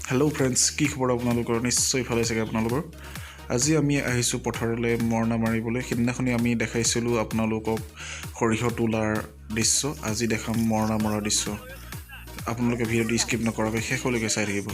Hello' friends, কি খবৰ আপোনালোকৰ? নিশ্চয় ভালে চাগে আপোনালোকৰ। আজি আমি আহিছোঁ পথাৰলৈ মৰণা মাৰিবলৈ। সিদিনাখনি আমি দেখাইছিলোঁ আপোনালোকক সৰিয়হ তোলাৰ দৃশ্য, আজি দেখাম মৰণা মৰাৰ দৃশ্য। আপোনালোকে ভিডিঅ'টো স্কিপ নকৰাকৈ শেষলৈকে চাই থাকিব।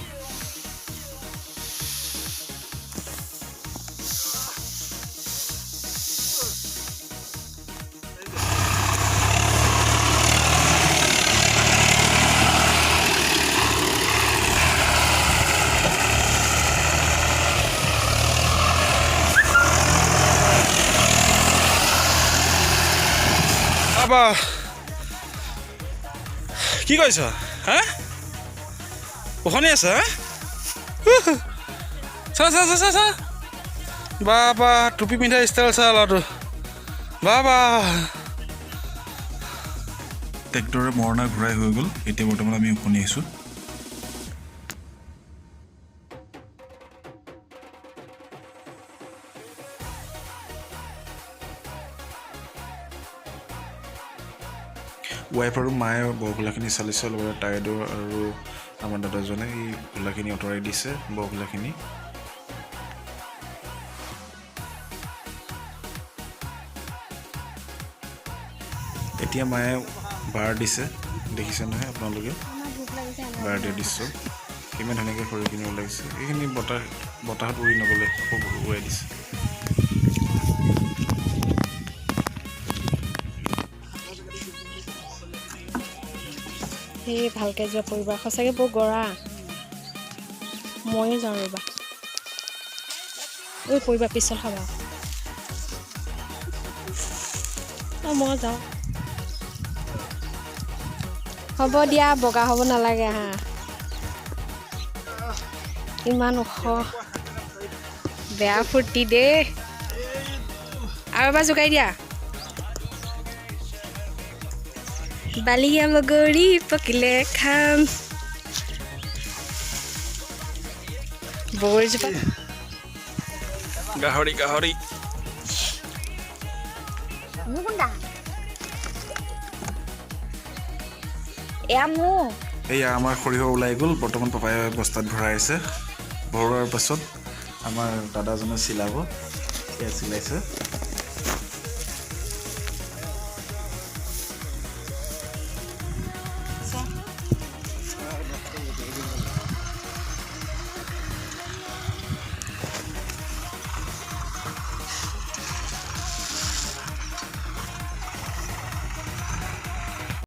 বাবা, কি কৰিছ হা? ওখনি আছে হা? চা চা চা চা চা, বাবা, টুপি পিন্ধা ষ্টাইল চা ল'ৰাটো, বাবা। ট্ৰেক্টৰে মৰণা ঘূৰাই হৈ গ'ল। এতিয়া বৰ্তমান আমি ওখনি আহিছোঁ। ৱাইফ আৰু মায়ে বৰঘোলাখিনি চালিছে, লগতে টাইডৰ আৰু আমাৰ দাদাজনে এই ঘোলাখিনি আঁতৰাই দিছে, বৰঘোলাখিনি। এতিয়া মায়ে বাৰ দিছে, দেখিছে নহয় আপোনালোকে? বাৰ দিয়া দৃশ্য কিমান ধুনীয়াকৈ সৰিয়হখিনি ওলাইছে। এইখিনি বতাহত উৰি নগ'লে আকৌ উৰাই দিছে। সেই ভালকৈ যোৱা, পৰিবা। সঁচাকৈ বৰ গৰা। ময়ো যাওঁ, ৰ'বা। ঐ, পৰিবা, পিছল খাবা। অঁ, মই যাওঁ। হ'ব দিয়া, বগা হ'ব নালাগে। হা, ইমান ওখ, বেয়া ফূৰ্তি দেই। আৰু এবাৰ জোকাই দিয়া। বালিয়া বগৰী পকিলে খাম। বগৰীজোপা। গাহৰি, গাহৰি। মোৰ কোনটা? এয়া মোৰ। এয়া আমাৰ সৰিয়হ ওলাই গ'ল। বৰ্তমান পাপাই বস্তাত ভৰাই আছে। ভৰোৱাৰ পাছত আমাৰ দাদাজনে চিলাব। এয়া চিলাইছে।